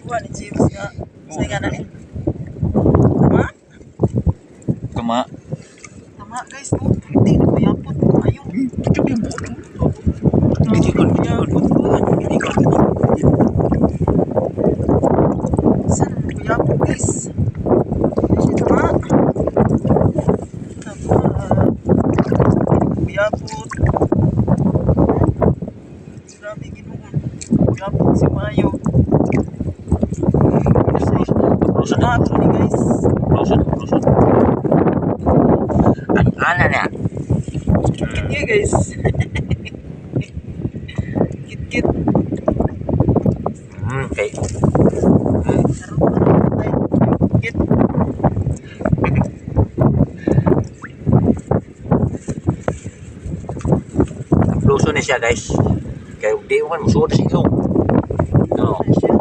Kuha ni James nga. Sa nga na ni. Tama? Tama. Tama guys, no? Hindi na kuyapot. Ayaw. Ito yung buo. Bitikon, bitikon. Bitikon. Saan naman kuyapot, guys? Hindi siya tama. Tama. Kuyapot. Grabe ginuon. Kuyapot si Mayo. Lusun. Tama ni guys. Lusun, lusun. Ang ana na. Kit niya, guys. Kit kit. Okay. Karoon pa naman tayo. Kit. Lusun ni siya, guys. Kaya di mo man musuot sa ilong. No. Ano siya?